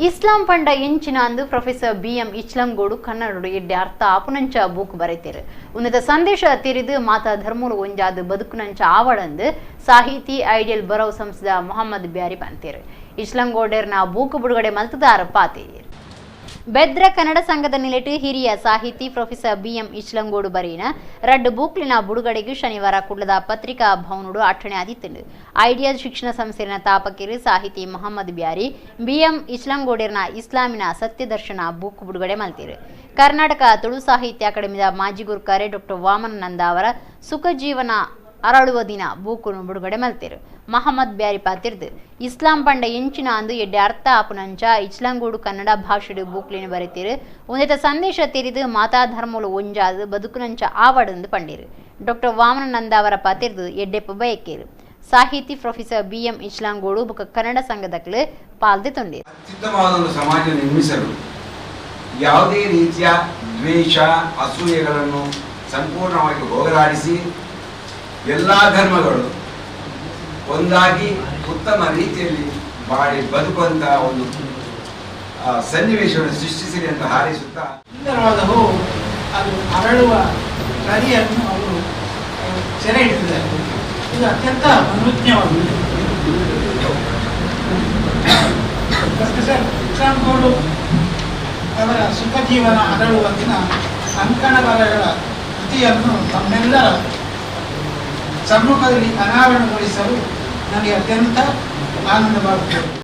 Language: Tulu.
ಇಸ್ಲಾಂ ಪಂಡ ಎಂಚಿನ ಅಂದು ಪ್ರೊಫೆಸರ್ ಬಿ.ಎಂ. ಇಚ್ಲಂಗೋಡು ಕನ್ನಡಡು ಎಡ್ಡೆ ಅರ್ಥ ಆಪುನಂಚ ಬೂಕ್ ಬರೆತೇರು. ಉನ್ನತ ಸಂದೇಶ ತೆರಿದು ಮಾತಾ ಧರ್ಮಲು ಒಂಜಾದ ಬದುಕುನಂಚ ಆವಡಂದು ಸಾಹಿತಿ ಐಡಿಯಲ್ ಬರವ್ ಸಂಸ್ಥೆದ ಮೊಹಮ್ಮದ್ ಬ್ಯಾರಿ ಪಂತೇರು. ಇಚ್ಲಂಗೋಡೆರ್ನ ಬೂಕು ಬಿಡುಗಡೆ ಮಲ್ತದಾರ ಪಾತೇರು. ಬೆದ್ರ ಕನ್ನಡ ಸಂಘದ ನಿಲೆಟು ಹಿರಿಯ ಸಾಹಿತಿ ಪ್ರೊಫೆಸರ್ ಬಿ.ಎಂ. ಇಚ್ಲಂಗೋಡು ಬರೀನ ರಡ್ಡು ಬೂಕ್ಲಿನ ಬುಡುಗಡೆಗೆ ಶನಿವಾರ ಕುಡ್ಲದ ಪತ್ರಿಕಾ ಭವನೋಡು ಅಟ್ಟಣೆ ಆದಿತ್ತುಂಡು. ಐಡಿಯಲ್ ಶಿಕ್ಷಣ ಸಂಸ್ಥೆನ ತಾಪಕಿರು ಸಾಹಿತಿ ಮೊಹಮ್ಮದ್ ಬ್ಯಾರಿ ಬಿ.ಎಂ. ಇಚ್ಲಂಗೋಡೆರ್ನ ಇಸ್ಲಾಮಿನ ಸತ್ಯದರ್ಶನ ಬೂಕ್ ಬಿಡುಗಡೆ ಮಲ್ತಿರು. ಕರ್ನಾಟಕ ತುಳು ಸಾಹಿತ್ಯ ಅಕಾಡೆಮಿದ ಮಾಜಿ ಗುರುಕಾರೆ ಡಾಕ್ಟರ್ ವಾಮನಂದ ಅವರ ಸುಖ ಜೀವನ ಅರಳುವ ದಿನ ಬೂಕುನು ಬಿಡುಗಡೆ ಮಲ್ತಿರು. ಮಹಮ್ಮದ್ ಬ್ಯಾರಿ ಪಾತಿರ್ದು ಇಸ್ಲಾಂ ಪಂಡ ಎಂಚಿನ ಅಂದು ಎಡ್ಡೆ ಅರ್ಥ ಆಪುನಂಚ ಇಚ್ಲಂಗೋಡು ಕನ್ನಡ ಭಾಷೆಡು ಬೂಕ್ಲಿನ ಬರೆತಿರು. ಒಂದೇತ ಸಂದೇಶ ತೆರಿದು ಮಾತಾ ಧರ್ಮಲು ಒಂಜಾದು ಬದುಕುನಂಚ ಆವಡಂದು ಪಂಡಿರು. ಡಾಕ್ಟರ್ ವಾಮನಂದ ಅವರ ಪಾತಿರ್ದು ಎಡ್ಡೆಪ್ಪ ಬಯಕೇರು. ಸಾಹಿತಿ ಪ್ರೊಫೆಸರ್ ಬಿ.ಎಂ. ಇಚ್ಲಂಗೋಡು ಬುಕ ಕನ್ನಡ ಸಂಘದಕ್ಲು ಪಾಲ್ದೆ ತೊಂದಿರು. ಅತ್ಯುತ್ತಮವಾದ ಒಂದು ಸಮಾಜ ನಿರ್ಮಿಸಲು ಯಾವುದೇ ರೀತಿಯ ದ್ವೇಷ ಅಸೂಯೆಗಳನ್ನು ಸಂಪೂರ್ಣವಾಗಿ ಹೋಗಲಾಡಿಸಿ ಎಲ್ಲ ಧರ್ಮಗಳು ಒಂದಾಗಿ ಉತ್ತಮ ರೀತಿಯಲ್ಲಿ ಬಾಳಿ ಬದುಕುವಂತಹ ಒಂದು ಸನ್ನಿವೇಶವನ್ನು ಸೃಷ್ಟಿಸಲಿ ಅಂತ ಹಾರೈಸುತ್ತಾ, ಸುಂದರವಾದ ಹೂ ಅದು ಅರಳುವ ಗರಿಯನ್ನು ಅವರು ಸೆರೆ ಹಿಡಿದಿದ್ದಾರೆ. ಇದು ಅತ್ಯಂತ ಮನೋಜ್ಞವಾಗಿದೆ. ಪ್ರೊಫೆಸರ್ ಇಚ್ಲಂಗೋಡು ಅವರ ಸುಖ ಜೀವನ ಅರಳುವ ದಿನ ಅಂಕಣ ಬರಹಗಳ ಕೃತಿಯನ್ನು ತಮ್ಮೆಲ್ಲರ ಸಮ್ಮುಖದಲ್ಲಿ ಅನಾವರಣಗೊಳಿಸಲು ನನಗೆ ಅತ್ಯಂತ ಆನಂದವಾಗುತ್ತದೆ.